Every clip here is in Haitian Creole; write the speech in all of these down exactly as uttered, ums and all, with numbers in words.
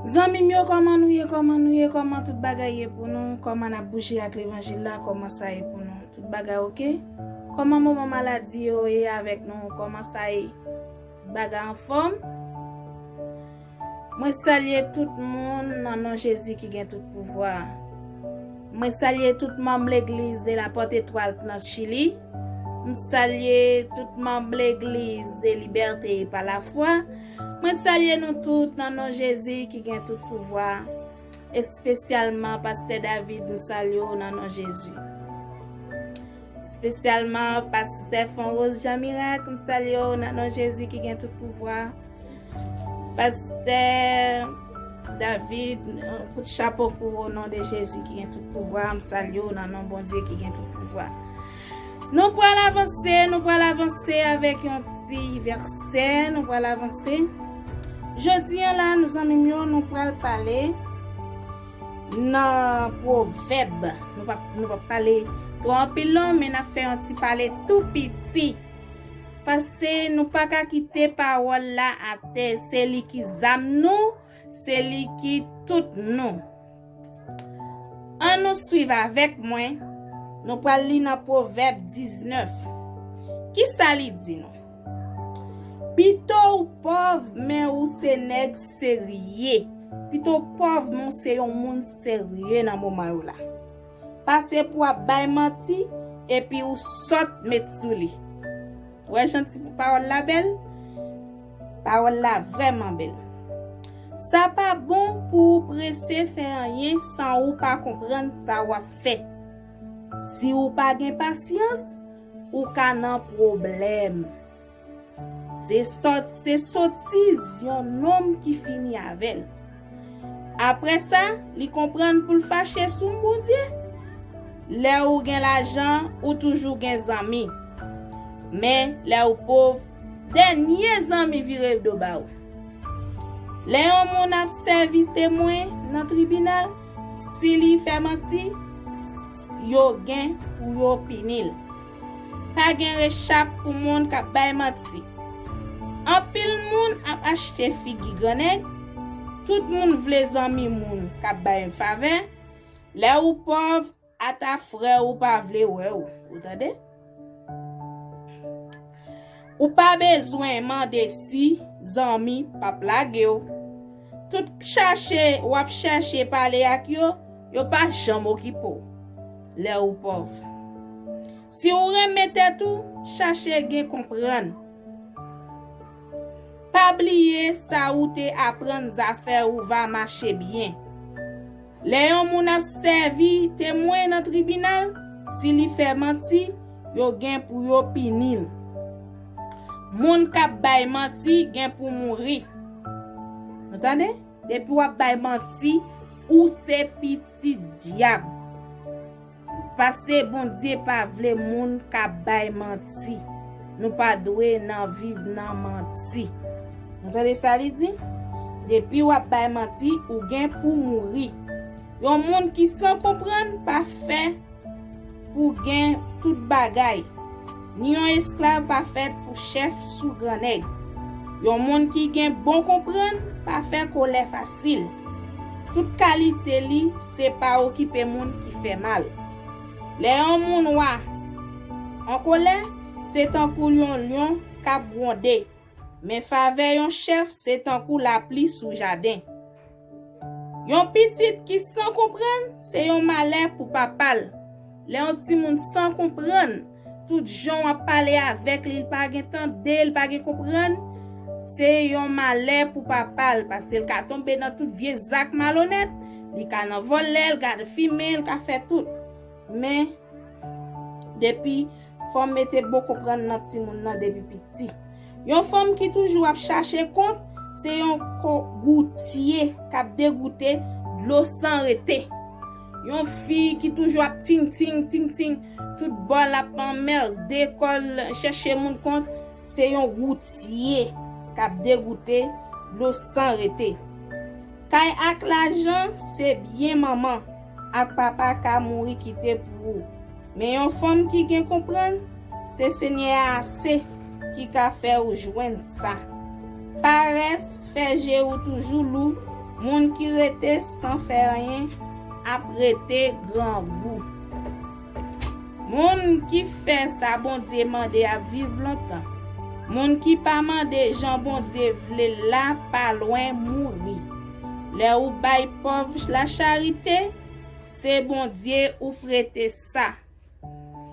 Zanmi m yo, kòman nou ye? Kòman nou ye? Kòman tout bagay ye pou nou? Kòman n ap bouje ak levanjil la? Kòman sa ye pou nou? Tout bagay oke? Kòman moman maladi yo ye avèk nou? Kòman sa ye? Tout bagay anfòm? Mwen salye tout moun nan non Jezi ki gen tout pouvwa. Mwen salye tout manm legliz de la Porte Étoile nan Chili. M salye tout manm legliz de Liberté par la foi. Mwen salye nou tout nan non Jezi ki gen tout pouvwa. Espesyalman Pastè David, m salye w nan non Jezi. Espesyalman Pastè Fonrose Jean Miracle, m salye w nan non Jezi ki gen tout pouvwa. Pastè David, yon kout chapo pou ou, o non de Jezi ki gen tout pouvwa, m salye w nan non Bondye ki gen tout pouvwa. Nou pral avanse, nou pral avanse avèk yon ti vèsè, nou pral avanse. Jodi an la, nou zanmi m yo, nou pral pale nan Pwovèb. Nou p ap, nou p ap pale twò anpil non, men n ap fè yon ti pale tou piti. Paske nou pa ka kite pawòl la atè. Se li ki zam nou, se li ki tout nou. Ann nou swiv avèk mwen, nou pral li nan Pwovèb diznèf. Kisa li di nou? Pito ou pòv, men ou se nèg serye. Pito w pòv, men w se yon moun serye nan moman yo la. Pase pou w ap bay manti, epi ou sòt met sou li. Ou wè jan ti pawòl la bèl? Pawòl la vrèman bèl. Sa pa bon pou ou prese fè anyen san ou pa konprann sa w ap fè. Si ou pa gen pasyans, ou ka nan pwoblèm. Se sòt, se sotiz yon nonm ki fini avè l. Apre sa, li konprann pou l fache sou Bondye. Lè ou gen lajan, ou toujou gen zanmi. Men, lè ou pòv, dènye zanmi vire do ba ou. Lè yon moun ap sèvi temwen nan tribinal, si li fè manti, yo gen pou yo pini l. Pa gen rechak pou moun k ap bay manti. Anpil moun ap achte figi grannèg. Tout moun vle zanmi moun k ap bay favè. Lè ou pòv, ata frè ou pa vle wè w. Ou tande? Ou pa bezwen mande si zanmi p ap lage w. Tout chache w ap chèche pale ak yo, yo pa janm okipe w lè ou pòv. Si w renmen tèt ou, chache gen konprann. Pa bliye sa ou te aprann, zafè ou va mache byen. Lè yon moun ap sèvi temwen nan tribinal, si li fè manti, yo gen pou yo pini l. Moun k ap bay manti gen pou mouri. Nou tande? Depi w ap bay manti, ou se pitit dyab. Paske Bondye pa vle moun k ap bay manti. Nou pa dwe nan viv nan manti. Nou tande sa li di? Depi w ap bay manti, ou gen pou mouri. Yon moun ki san konprann pa fè pou gen tout bagay, ni yon esklav pa fèt pou chèf sou grannèg. Yon moun ki gen bon konprann pa fè kòlè fasil. Tout kalite li se pa okipe moun ki fè mal. Lè yon moun wa an kòlè, se tankou yon lyon k ap gwonde. Men favè yon chèf se tankou lapli sou jaden. Yon pitit ki san konprann se yon malè pou papa l. Lè yon timoun san konprann, tout jan w ap pale avèk li, li pa gen tande, li pa gen konprann, se yon malè pou papa l, paske l ka tonbe nan tout vye zak malonèt, li ka nan vòlè, l ka fimen, l ka fè tout. Men, depi, fò w mete bon konprann nan timoun nan depi piti. Yon fanm ki toujou ap chache kont, se yon ko-, goutye k ap degoute dlo san rete. Yon fi ki toujou ap ting ting, ting ting, tout bò l ap anmède kò l chèche moun kont, se yon goutye k ap degoute dlo san rete. Kay ak lajan se byen manman ak papa ka mouri kite pou ou. Men yon fanm ki gen konprann, se Senyè a ase ki ka fè ou jwenn sa. Parès fè je ou toujou lou Moun ki rete san fè anyen ap rete grangou. Moun ki fè sa Bondye mande ap viv lontan. Moun ki pa mande jan Bondye vle la pa lwen mouri. Lè ou bay pòv la charite, se Bondye ou prete sa.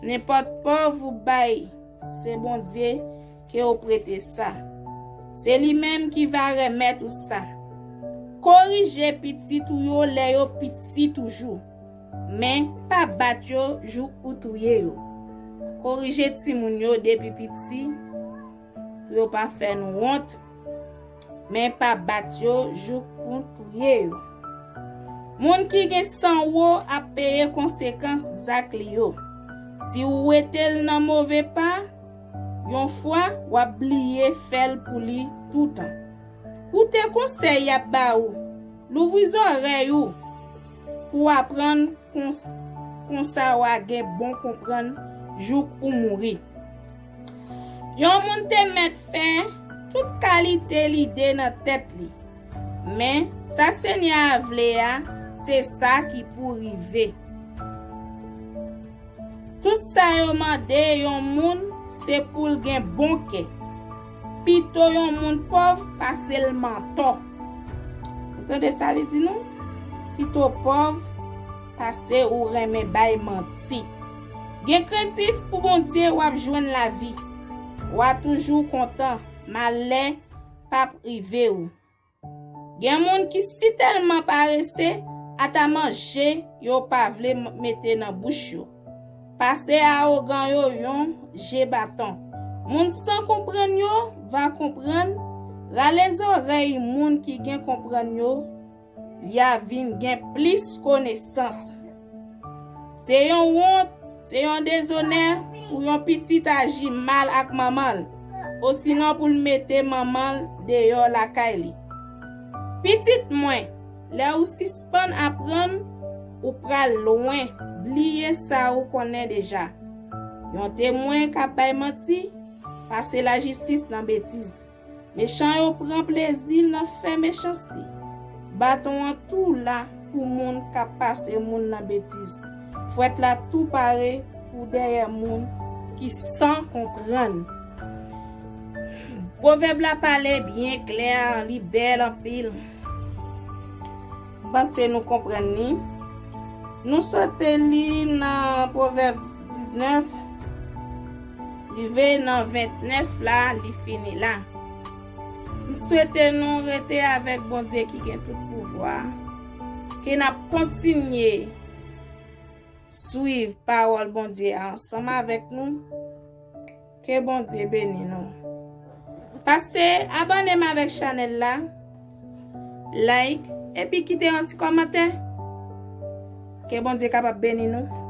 Nenpòt pòv ou bay, se Bondye ke ou prete sa. Se li menm ki va remèt ou sa. Korije pitit ou yo lè yo piti toujou, men pa bat yo jouk ou touye yo. Korije timoun yo depi piti pou yo pa fè nou wont, men pa bat yo jouk pou touye yo. Moun ki gen san wo ap peye konsekans zak li yo. Si w wete l nan move pa, yon fwa w ap bliye fè l pou li toutan. Koute konsèy y ap ba ou. Louvri zòrèy ou pou w aprann kons- konsa w a gen bon konprann jouk ou mouri. Yon moun te mèt fè tout kalite lide nan tèt li, men sa Senyè a vle a, se sa ki pou rive. Tout sa yo mande yon moun, se pou l gen bon kè. Pito yon moun pòv pase l mantò. Ou tande sa li di nou? Pito pòv pase ou renmen bay manti. Gen krentif pou Bondye, w ap jwenn lavi. W a toujou kontan, malè p ap rive ou. Gen moun ki sitèlman parese, ata manje yo pa vle m- mete nan bouch yo. Pase awogan yo yon je baton. Moun san konprann yo va konprann, rale zòrèy moun ki gen konprann yo, y a vin gen plis konesans. Se yon wont, se yon dezonè pou yon pitit aji mal ak manman l, osinon pou l mete manman l deyò lakay li. Pitit mwen, lè ou sispann aprann, ou pral lwen, bliye sa ou konnen deja. Yon temwen k ap bay manti pase lajistis nan betiz. Mechan yo pran plezi nan fè mechanste. Baton an tou la pou moun k ap pase moun nan betiz. Fwèt la tou pare pou dèyè moun ki san konprann. Pwovèb la pale byen klè, li bèl anpil. M panse nou konprann li. Nou sot li nan Pwovèb diznèf, rive nan ventnèf la, li fini la. M swete nou rete avèk Bondye ki gen tout pouvwa, ke n ap kontinye swiv pawòl Bondye a ansanm avèk nou. Ke Bondye beni nou. Pase abòne m avèk chanèl la, like, epi kite yon ti kòmantè. Ke Bondye kapab beni nou.